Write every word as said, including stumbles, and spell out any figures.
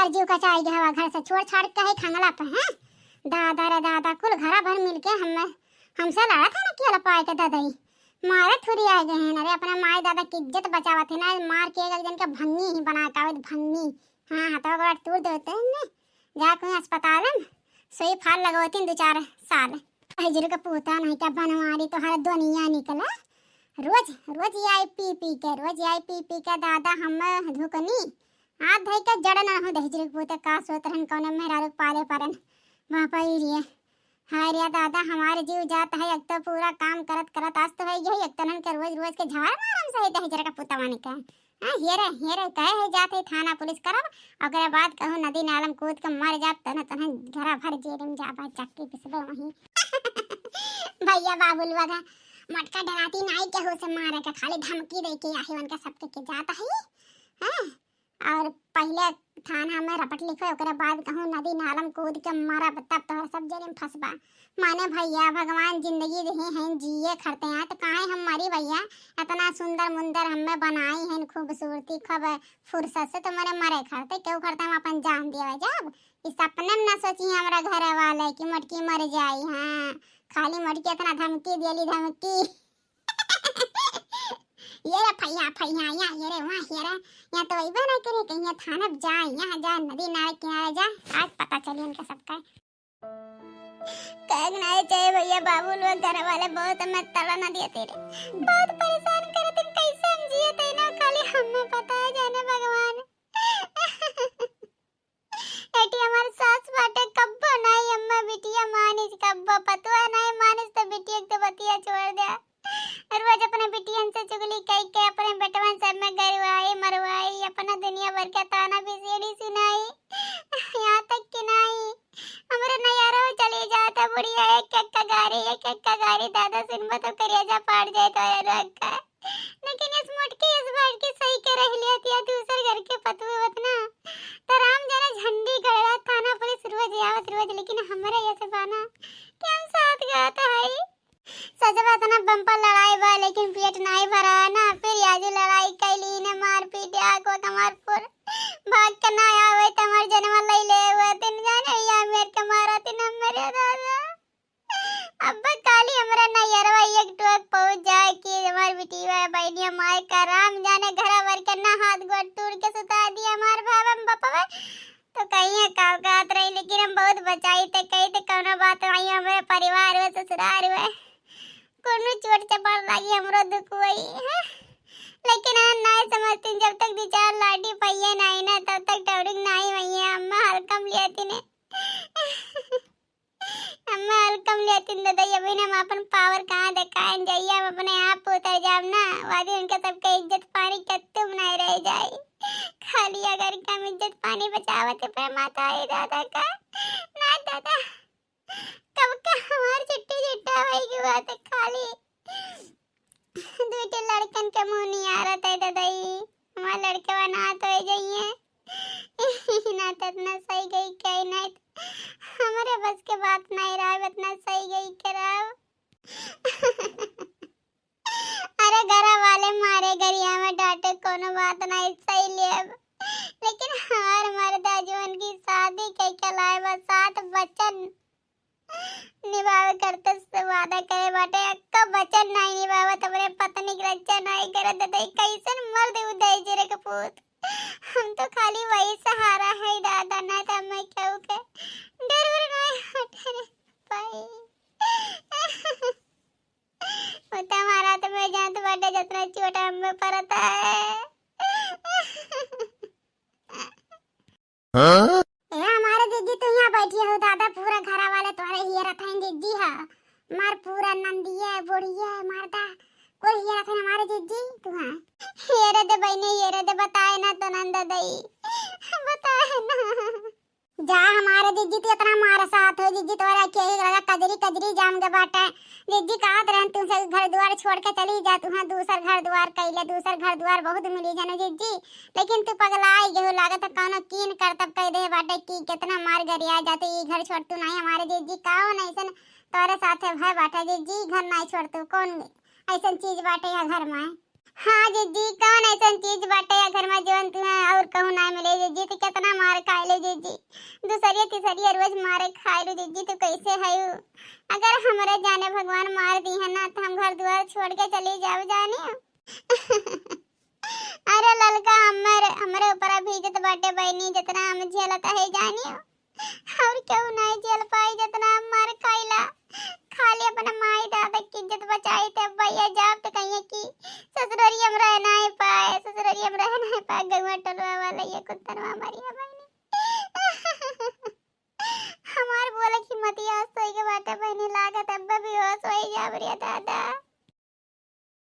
जीव कचाई गए हवा घर से छोड़ छाड़ के है खंगला पे, हैं? दादा रे दादा, कुल घरा भर मिलके हम, हमसे लड़ा था ना कि लपाए के ददई। मारे थुरी आ गए हैं। अरे अपने माई दादा की इज्जत बचावत है ना, मार के एक एक जन के भंगी ही बना के आवत भंगी। हाँ, हाँ, तो अगर तू देते हैं ने, जा कोई अस्पताल में सुई फाल लगवती दो चार साल। हिजरू के पूता नहीं क्या बनवारी तोहरा दुनिया निकला। रोज, रोज ये आई पी पी के, रोज ये आई पी पी के दादा हम धुकनी। हाथ धई के जड़ ना हो दहिजरी के पूते का सोत रहन कौने मेहरारू के पाले परन। बापा ई रे। हाय रे दादा, हमारे जीव जात है, एक तो पूरा काम करत करत अस्त हो गई, एक तनन के रोज रोज के झाड़ मारम सही दहिजरा का पुतवानी का। हाँ, हेरे, हेरे, कहे है जात है थाना पुलिस करब, ओकरे बाद कहूँ नदी नालम कूद के मर जाब, तने तने घरा भर जेल में जाबा, चक्की पिसबे वहीं। भैया बाबुलवा का मटका डराती नाई केहू से मारे के, खाली धमकी दे के आहे उनका सबके के जात है। हाँ, और पहिले थाना में रपट लिखो, ओकरे बाद कहूँ नदी नालम कूद के मरब, तब तोहर सब जेल में फंसबा। माने भैया, भगवान जिंदगी देहे हैं, जिए खरते हैं, तो काहे हम मरी भैया? इतना सुंदर मुंदर हमें बनाई हैं, खूबसूरती, खूब फुर्सत से, तो मरे मरे खरते, केहू खरते हम अपन जान देवे जाब? इस सपने में ना सोची हमरा घर वाले कि मोटकी मर जाई। हाँ, खाली मोटकी इतना धमकी देली, धमकी। ये रे फैया, फैया, या ये रे, वहाँ ये रे, यहाँ तो वही बना करे, कहीं यहाँ थाना जा, यहाँ जा, नदी नाले किनारे जा, आज पता चली उनका सबका। कहना ही चाहिए भैया, बाबू लोग घर वाले बहुत हमें तड़ा ना दिए तेरे, बहुत परेशान करे, तुम कैसे हम जिए थे ना, खाली हमें पता है जाने भगवान। एटी हमार सास बाटे, कब्बो नाई अम्मा बिटिया मानिस, कब्बो पतुआ नाई मानिस, तो बिटिया के तो बतिया छोड़ दे। रोज अपने बिटियन से चुगली कई के अपने बेटवन सब में गरवाई मरवाई, अपना दुनिया भर के ताना बिसेड़ी सुनाई। यहाँ तक कि नाई, हमरे नैहरो चली जाता बुढ़िया, एक एक का गारी, एक एक का गारी, दादा सुनबो तो करेजा फाट जाए तो लोग का। लेकिन इस मोटकी, इस बार की सही के रह लिया, तिया दूसर घर के पतुए होत ना, तो राम जाने झंडी गड़ला, थाना पुलिस रोज आवत रोज, लेकिन हमरे ऐसे बाना कि हम साथ गात हई। सजवा इतना बम्पर लड़ाई बा, लेकिन पेट नाई भरा ना, फिर आज लड़ाई कैली ने मारपीट, आको कमर पुर भाग के ना आवे, तो हमार जनवा लई ले हुआ, तीन जाने या मेर के मारा, तीन मेरे दादा। अब्बा काली हमरा नैहरवा एक टोक पहुँच जाए कि हमार बिटिया बहनिया माय का राम जाने घरा भर के ना हाथ गोड़ तोड़ के सुता दिया हमार भावा बपवा। तो कहिए का औकात रही, लेकिन हम बहुत बचाई थे, कही थे कौनो बात नहीं, हमारे परिवार हुए, ससुराल हुए, कोनो चोट चपाट लागी हमरो दुख होई, हैं? लेकिन हम नाय समझती, जब तक दो चार लाठी पइये नाई ना, तब तक टौरिक नाई होइये। अम्मा हल्कम लिया थी ने। अम्मा हल्कम लेतिन ददई, अभी हम अपन पावर कहाँ देखाएन, जइया हम अपने आप पे उतर जाब ना, वादी उनके सबके इज्जत पानी कत्तुम नहीं रह जाई। खाली अगर कम इज्जत पानी बचावत पे माता आई दादा का, ना दादा, कब का हमार चिट्टी चिट्टा होई गवा तो खाली दुइ ठे लड़कन के मुँह निहारत है ददई, हमार लड़कवा ना तो हो जाइए। ना तो इतना सही गई के, ना तो हमरे बस के बात नहीं रहा, इतना सही गई के रहा। अरे घरा वाले मारे गरिया में डांटे कोनो बात नहीं, सही लेब, लेकिन हमार मर्दा जो उनकी शादी के के लाए बा सात वचन निभावे करते से वादा करे बाटे, अक्का वचन नहीं निभावत, अपने पत्नी के रक्षा नहीं करत, तो कैसन मर्द उदय जी रे कपूत। हम तो खाली वही सहारा है दादा, ना तो मैं केहू के डर वर नहीं हटे रे भाई। वो तो हमारा तो मैं जानत बाटे जितना चोट हम में पड़ता है। हाँ? ए हमारे जिज्जी, तू यहाँ बैठी हो दादा, पूरा घरा वाले तोहरे हियरत हैं जिज्जी। हाँ, मार पूरा नंदिये बुढ़िये मर्दा कोई हियरत है हमारे जिज्जी। तू हाँ, हियरे दे बहने, हियरे दे, बताए ना तो नंद दई, बताए ना। जा हमारे जिज्जी, तू इतना मार साथ हो जिज्जी, तोहरा के ही लगा कजरी कजरी जाम के बाटे। जिज्जी कहत रहन तुमसे घर द्वार छोड़ के चली जा, तुहाँ दूसर घर द्वार कैले, दूसर घर द्वार बहुत मिली जानो जिज्जी। लेकिन तू पगलाई गेहू, लागत है कौनो कीन करतब कह दे बाटे कि कितना मार गरिया जाते, ई घर छोड़ तू नहीं हमारे जिज्जी। कौन ऐसन तोरे साथे भय बाटे जिज्जी, घर नहीं छोड़ तू, कौन ऐसन चीज बाटे या घर में? हाँ जीजी, कौन ऐसन चीज बाटे या घर में जौन तुम्हें और कहूँ ना मिले जीजी? तू कितना मार खाए लो जीजी, दूसरी तीसरी रोज मारे खाए लो जीजी, तू कैसे है? अगर हमरे जाने भगवान मार दी है ना, तो हम घर द्वार छोड़ के चली जाब जानी। अरे ललका, हमर, हमरे ऊपर अभी इज्जत बाटे बहनी, जितना हम झेलत है जानी, और केहू नहीं झेल पाई जितना हम मार खाइला। खाली अपने माई दादा की इज्जत बचाई थे भैया, जाब तो कहिए कि ससुररिया में रह नहीं पाए, ससुररिया में रह नहीं पाए, गौवा टोलवा वाला ये कुत्तनवा मरिया बहनी। हमार बोले की मतिया सोई के बाटे बहनी, लागत अब भी होश होई जाब रे दादा।